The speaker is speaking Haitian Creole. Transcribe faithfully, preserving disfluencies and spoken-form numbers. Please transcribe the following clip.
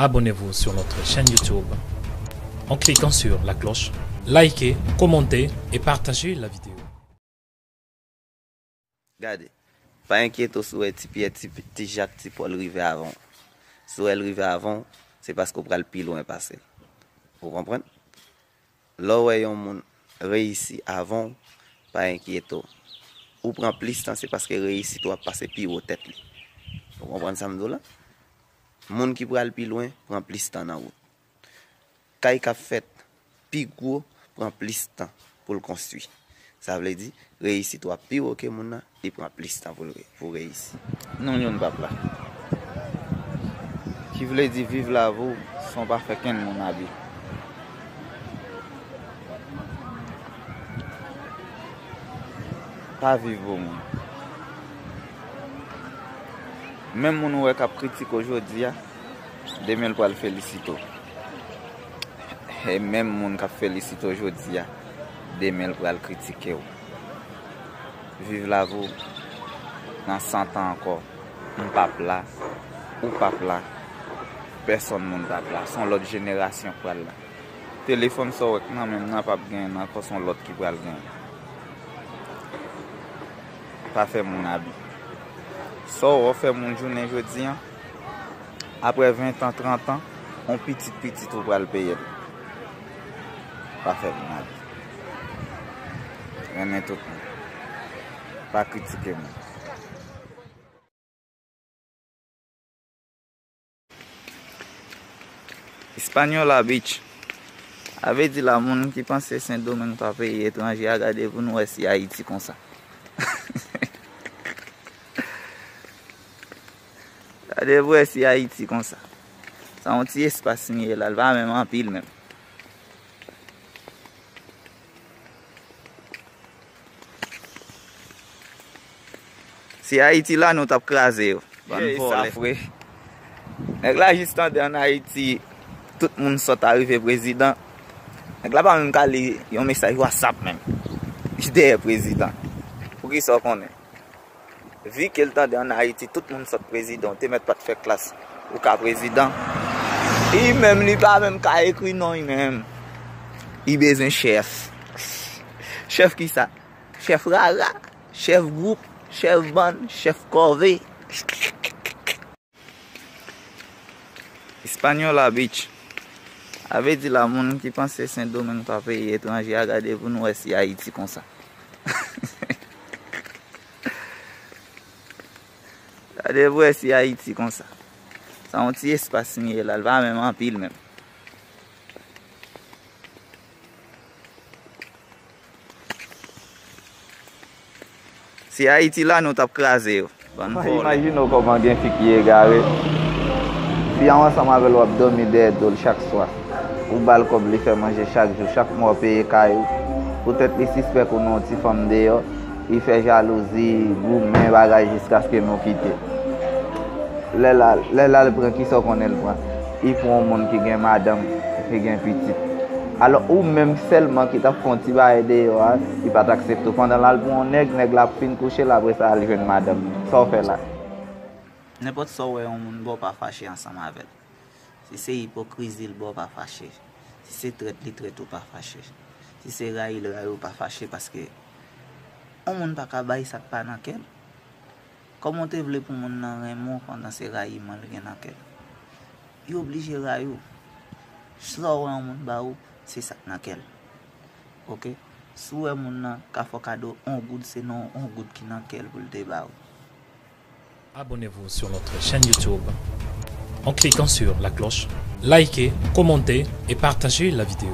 Abonnez-vous sur notre chaîne YouTube en cliquant sur la cloche. Likez, commentez et partagez la vidéo. Gade, pa enkyete w si w wè Ti Pyè, Ti, Ti Jak, Ti Pòl rive avan w. Si w wè l rive avan w, se paske w pral pi lwen pase l. Ou konprann? Lè w wè yon moun reyisi avan w, pa enkyete w. Ou pran plis tan, se paske reyisit ou ap pase pi wo tèt li. Ou konprann sa m di w la? Moun ki pral pi lwen pran plis tan nan wout. Kay k ap fèt pi gwo pran plis tan pou l konstwi. Sa vle di, reyisit w ap pi wo ke moun nan, li pran plis tan pou l re- pou reyisi. Non, youn p ap la. Ki vle di viv lavi w san w pa fè kenn moun abi. Pa viv pou moun. Menm moun ou wè k ap kritike w jodi a, demen l pral felisite w. E menm moun k ap felisite w jodi a, demen l pral kritike w. Viv lavi w, nan san tan ankò, m p ap la, ou p ap la, pèsonn moun p ap la, se yon lòt jenerasyon k pral la. Telefòn sa w wè k nan men m nan p ap genyen l ankò, se yon lòt ki pral genyen. Pa fè moun abi. Sa w wè w fè moun jounen jodi a, apre ven tan, trant an, yon pitit pitit ou pral peye l. Pa fè moun abi. Renmen tout moun. Pa kritike moun. Hispaniola Beach. A vle di la, moun ki panse Sendomeng pa peyi etranje a, gade pou nou wè si Ayiti konsa. Gade pou wè si Ayiti konsa. Sa yon ti espas m ye la, l pa menm anpil menm. Si Ayiti la, nou t ap kraze yo. Bann vòlè. Nèg la jis tande ann Ayiti, tout moun sòt arive prezidan. Nèg la pa menm ka li yon mesaj WhatsApp menm. Li dèyè prezidan. Poukisa w konnen? Vi ke l tande ann Ayiti, tout moun sòt prezidan, ou te mèt pa t fè klas, ou ka prezidan. Li menm, li pa menm ka ekri non, li menm. Li bezwen chèf. Chèf kisa? Chèf rara, chèf gwoup, chèf bann, chèf kòve. Hispaniola Beach. A vle di la, moun ki panse Sendomeng pa peyi etranje a, gade pou nou wè si Ayiti konsa. Gade pou wè si Ayiti konsa. Sa yon ti espas m ye la, l pa menm anpil menm. Si Ayiti la, nou t ap kraze yo. Bann vòlè. Imajine w kòman gen fi ki egare. Fi a ansanm avè l, w ap dòmi dèyè do l chak swa. Ou ba l kòb, li fè manje chak jou, chak mwa w peye kay ou. Poutèt li sispèk ou nan yon ti fanm deyò, li fè jalouzi, goumen, bagay jiskaske nou kite. Lè l al, lè l al pran, kisa w konnen l pran? Li pran yon moun ki gen madanm, ki gen pitit. Alò, ou menm sèlman ki t ap fè yon ti bagay deyò a, li pa t aksepte w. Pandan l al pran yon nèg, nèg la ap fin kouche l, apre sa, al jwenn madanm li. Sa w fè la? Nenpòt sa w wè yon moun ba w, pa fache ansanm avè l. Si se ipokrizi l ba w, pa fache. Si se trèt li trèt ou, pa fache. Si se rayi l rayi w, pa fache, paske yon moun pa ka bay sa k pa nan kè l. Kòman w te vle pou moun nan renmen w pandan se rayiman l gen nan kè l? Li oblije rayi w. Sa w wè yon moun ba ou, se sa k nan kè l. Oke? Si w wè moun nan ka fè w kado yon goud, se nan yon goud ki nan kè l pou l te ba ou. Abonnez-vous sur notre chaîne YouTube en cliquant sur la cloche. Likez, commentez et partagez la vidéo.